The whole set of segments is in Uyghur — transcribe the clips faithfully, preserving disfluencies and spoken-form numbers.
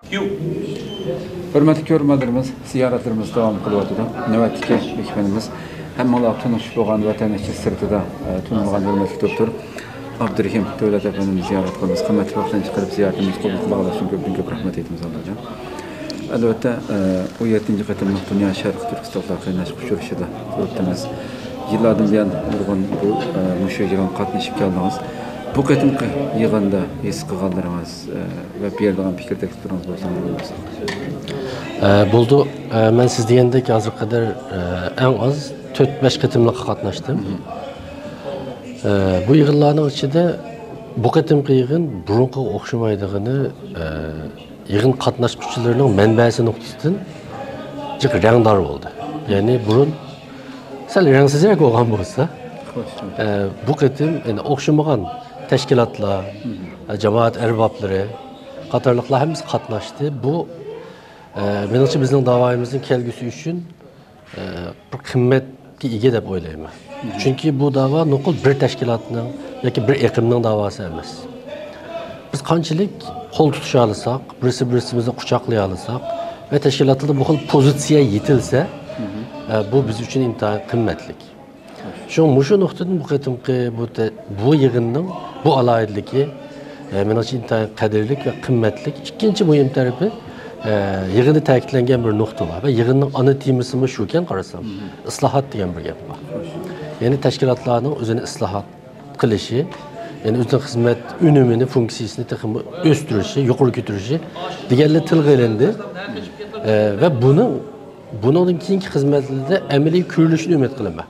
ھۆرمەتلىك كۆرۈرمەنلىرىمىز، زىيارەتلىرىمىز داۋام قىلىۋاتىدۇ. نۆۋەتتىكى مېھمىنىمىز ھەممىڭلار تونۇش بولغان ۋەتەن ئىچى سىرتىدا، ئە، تونۇلغان ھۆرمەتلىك دوكتور ئابدۇرېھىم دۆلەت ئەپەندىمىزنى زىيارەت قىلىمىز. قىممەتلىك ۋاقتىنى چىقىرىپ زىيارىتىمىزنى قوبۇل قىلغانلىقى ئۈچۈن كۆپتىن كۆپ رەھمەت ئېيتىمىز ئاللاجان. ئەلۋەتتە، ئە، ئون يەتتىنچى قېتىملىق دۇنيا شەرقىي تۈركىستانلار قېرىنداش ئۇچرىشىدا كۆرۈپتىمىز. يىللاردىن بۇيان نۇرغۇن بۇ، ئە، مۇشۇ يىغىنغا قاتنىشىپ كەلدىڭىز. بۇ قېتىمقى يىغىندا ھېس قىلغانلىرىڭىز، ئە، ۋە بېرىدىغان پىكىر تەكلىپلىرىڭىز بولسا ئاڭلىمىساق. ئە، بولدى. ئە، مەن سىز دېگەندەك ھازىرغا قەدەر، ئە، ئەڭ ئاز تۆت-بەش قېتىملىققا قاتناشتىم. ئە، بۇ يىغىنلارنىڭ ئىچىدە بۇ قېتىمقى يىغىن بۇرۇنقىغا ئوخشىمايدىغىنى، ئە، يىغىن قاتناشقۇچىلىرىنىڭ مەنبەسى نۇقتىسىدىن جىق رەڭدار بولدى. يەنى بۇرۇن سەل رەڭسىزرەك بولغان بولسا، ئە، بۇ قېتىم يەنە ئوخشىمىغان تەشكىلاتلار، ئە، جامائەت ئەربابلىرى قاتارلىقلار ھەممىسى قاتناشتى. بۇ، ئە، مېنىڭچە بىزنىڭ داۋايىمىزنىڭ كەلگۈسى ئۈچۈن، ئە، بىر قىممەتكە ئىگە دەپ ئويلايمەن. چۈنكى بۇ داۋا نوقۇل بىر تەشكىلاتنىڭ ياكى بىر ئېقىمنىڭ داۋاسى ئەمەس. بىز قانچىلىك قول تۇتۇشالىساق، بىرسى بىرسىمىزنى قۇچاقلىيالىساق ۋە تەشكىلاتلاردا بۇ خىل پوزىتسىيە يېتىلسە، ئە، بۇ بىز ئۈچۈن ئىنتايىن قىممەتلىك. شۇڭا مۇشۇ نۇقتىدىن بۇ قېتىمقى بۇ تە-، بۇ يىغىننىڭ بۇ ئالاھىدىلىكى، ئە، مېنىڭچە ئىنتايىن قەدىرلىك ۋە قىممەتلىك. ئىككىنچى مۇھىم تەرىپى، ئە، يىغىندا تەكىتلەنگەن بىر نۇقتا بار ۋە يىغىننىڭ ئانا تېمىسىمۇ شۇكەن قارىسام، ئىسلاھات دېگەن بىر گەپ بار. يەنى تەشكىلاتلارنىڭ ئۆزىنى ئىسلاھات قىلىشى، يەنى ئۆزىنىڭ خىزمەت ئۈنۈمىنى، فۇنكسىيىسىنى تېخىمۇ ئۆستۈرۈشى، يۇقىرى كۆتۈرۈشى دېگەنلەر تىلغا ئېلىندى. ئە، ۋە بۇنىڭ، بۇنىڭدىن كېيىنكى خىزمەتلىرىدە ئەمەلىي كۆرۈلۈشىنى ئۈمىد قىلىمەن.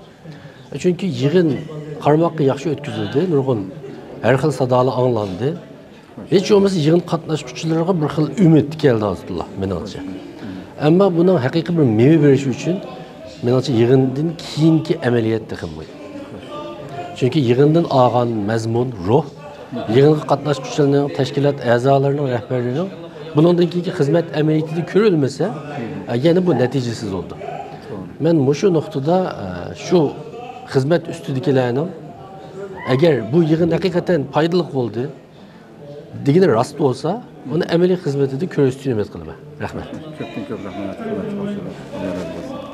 چۈنكى يىغىن قارىماققا ياخشى ئۆتكۈزۈلدى، نۇرغۇن ھەر خىل سادالار ئاڭلاندى. ھېچ بولمىسا يىغىن قاتناشقۇچىلىرىغا بىر خىل ئۈمىد كەلدى ھازىرلا، مېنىڭچە. ئەمما بۇنىڭ ھەقىقىي بىر مېۋە بېرىشى ئۈچۈن، مېنىڭچە، يىغىندىن كېيىنكى ئەمەلىيەت تېخى مۇھىم. چۈنكى يىغىندىن ئالغان مەزمۇن، روھ، يىغىنغا قاتناشقۇچىلارنىڭ، تەشكىلات ئەزالىرىنىڭ، رەھبەرلىرىنىڭ بۇنىڭدىن كېيىنكى خىزمەت ئەمەلىيىتىدە كۆرۈلمىسە، يەنە بۇ نەتىجىسىز بولىدۇ. مەن مۇشۇ نۇقتىدا، ئە، شۇ خىزمەت ئۈستىدىكىلەرنىڭ، ئەگەر بۇ يىغىن ھەقىقەتەن پايدىلىق بولدى، دېگىنى راست بولسا، ئۇنى ئەمەلىي خىزمىتىدە كۆرسىتىشنى ئۈمىد قىلىمەن. رەھمەت. كۆپتىن كۆپ رەھمەت. ئاللا رازى بولسۇن.